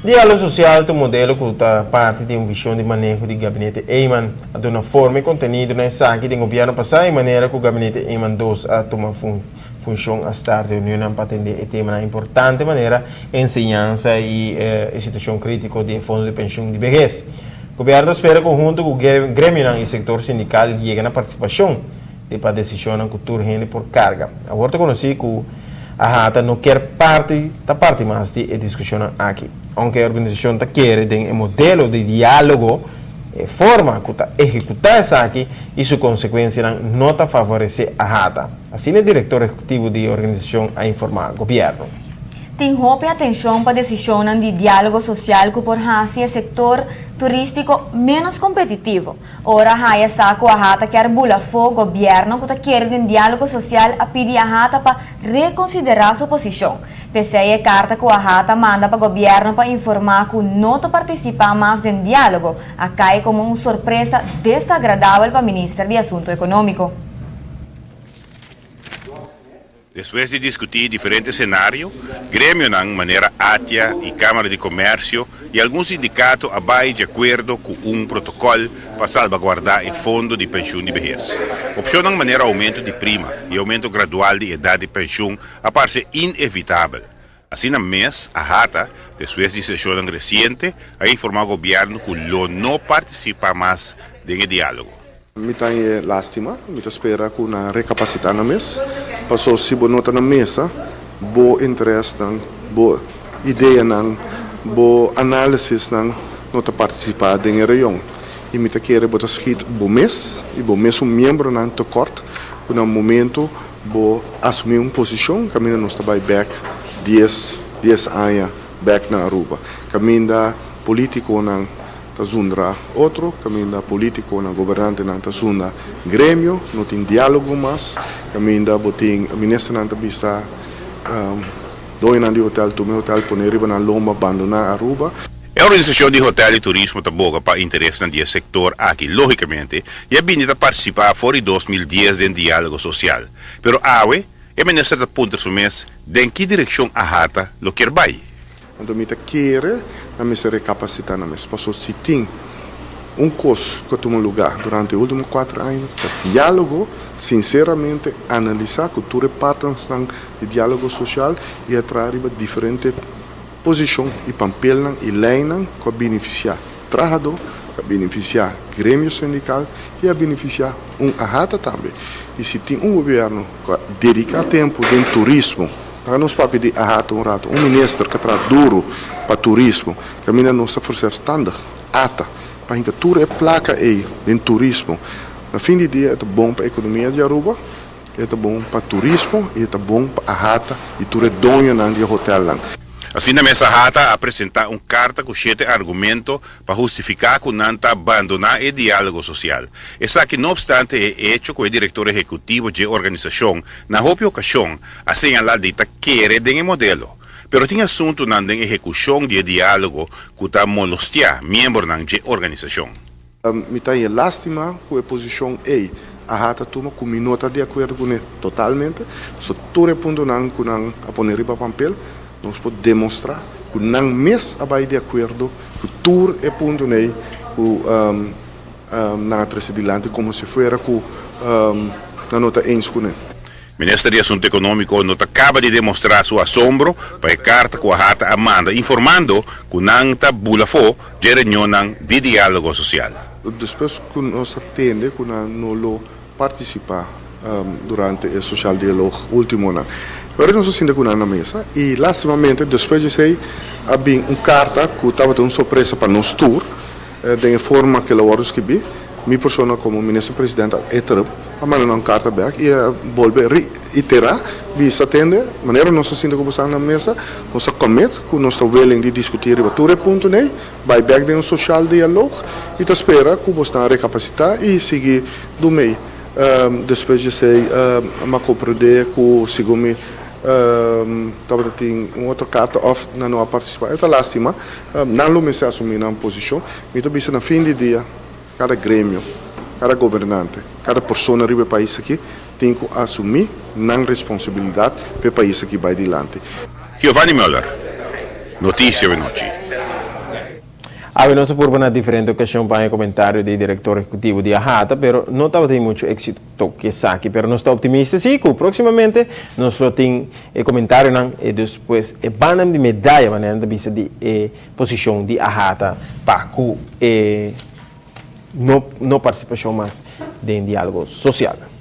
Dialogo social ta un modelo cu ta parti di un vision di maneho di Gabinete Eman. A duna forma y contenido na esaki den gobierno pasa y manera cu Gabinete Eman 2 a tuma funcion a start reunionnan pa atende e temanan importante manera enseñansa y e situacion critico di e fondo di pensioen di behes. Gobierno ta spera cu hunto cu gremionan y sector sindical yega na participacion di pa decisionnan cu tur hende por carga. Awor ta conoci cu AHATA no kier parti ta parti mas di e discusionnan aki. Aunke e organisacion ta kere den e modelo di dialogo, e forma cu ta ehecuta esaki y su consecuencianan no ta favorece AHATA. Asina e director ehecutivo di e organisacion a informa gobierno. Tin hopi atencion pa decisionnan di dialogo social cu por haci e sector turistico menos competitivo. Ora haya sa cu AHATA kier bula afo, gobierno cu ta kere den dialogo social a pidi AHATA pa reconsidera su posicion. P'esey e carta cu AHATA manda pa gobierno pa informa cu no ta participa mas den dialogo, a cay como un sorpresa desagradabel pa Minister di Asunto Economico. Despues di diskutí diferente senario, gremionan manera ATIA i Kámara di Komèrsio i algun sindikato a bai di akuerdo ku un protokòl pa salbaguardá e fondo di penshun di behes. Opshonnan manera oumento di prima i oumento gradual di edat di penshun a parse inevitabel. Asina mes, AHATA, despues di seshonnan resiente, a informá gobièrnu ku lo no partisipá mas den e diálogo. Mi ta hañ'e lástima, mi ta spera ku nan rekapasitá nan mes, paso si bo no ta na mesa, bo interesnan, bo ideanan, bo análisisnan no ta partisipá den e reunion. I mi ta kere bo ta skit bo mes i bo mesun miembronan tekort ku na momento bo asumí un posishon kaminda nos ta bai bèk dies, dies aña bèk na Aruba, kaminda polítikonan ta zundra otro, kaminda politikonan, gobernantenan ta zunda gremio, no tin dialogo mas, kaminda bo tin ministernan ta bisa doñonan di hotel tuma e hotel pone riba nan lomba bandona Aruba. E organisashon di hotel i turismo ta boga pa interesnan di e sektor aki logikamente i a bini ta partisipá for di 2010 den dialogo sosial. Pero awe e minister ta puntra su mes den ki direkshon AHATA lo kier bai. Anto mi ta kere nan mester rekapasitá nan mes, pasobra si tin un kos ku a tuma lugá durante e último kuater aña ta diálogo, sinseramente analisá ku tur e partnersnan di diálogo sosial i a traha riba diferente posishon i pampelnan i leinan ku a benefisiá trahadó, ku a benefisiá gremio sindikal i a benefisiá un AHATA tambe. I si tin un gobièrnu ku a dediká tempu den turismo, Laga nos papia di AHATA un rato. Un minister ka traha duru pa turismo, kaminda nos ta verzelfstandig ata pa hinka tur e plaka ei den turismo. Na fin di dia e ta bon pa ekonomia di Aruba, e ta bon pa turismo i e ta bon pa AHATA i tur e doñonan di e hotelnan. Asina mes AHATA a presenta un karta ku shete argumento pa hustifiká ku nan ta bandoná e diálogo sosial. Esaki no opstante e echo ku e direktor ehekutivo dje organisashon na hopi okashon a señalá di ta kere den e modelo. Pero tin asuntunan den ehekushon di e diálogo ku ta molostiá miembronan dje organisashon. Mi ta haña lástima ku e posishon ei AHA ta tuma ku mi no ta di akuerdo kuné totalmente. Pasobra tur e puntonan ku nan a pone riba pampel nos por demostrá ku nan mes a bai di akuerdo ku tur e puntonan ei ku nan a trese dilanti komo si fuera ku nan no ta eens kuné. Minister di Asunto Economico no ta caba di demostra su asombro pa e carta cu AHATA a manda informando cu nan ta bula afo dje reunionnan di dialogo social. Despues cu nos a tende cu nan no lo participa durante e social dialoog ultimonan, pero nos a sinta cu nan na mesa y lastimamente despues di esey a bin un carta cu tabata un sorpresa pa nos tur den e forma cu el a wordo scribi. Mi persona como Minister President a eterp a manda nan un carta bek y a bolbe reitera bisa tende manera nos ta sinta cu boso na mesa nos a commit cu nos ta willing di discuti riba tur e puntonan ey bay bek den un social dialoog y ta spera cu boso a recapacita y sigui dumey. Despues di esey mi a comprende cu segun mi tabata tin un otro carta of nan no a participa. E ta lastima nan lo mester asumi nan posicion. Mi ta bisa na fin di dia. Kada gremio, kada gobernante, kada persona riba e pais aki tin ku asumí nan responsabilidat pa e pais aki bai dilanti. Giovanni Muller. Noticia Awe Nochi. Awe nos a purba na diferente ocasion pa comentario di director ehecutivo di AHATA, pero no tabatin mucho exito cu esaki, pero nos ta optimista si cu proximamente nos lo tin e comentario y despues e banda di medaya, manera di bisa, di e posicion di AHATA pa cu e no participacion mas den dialogo social.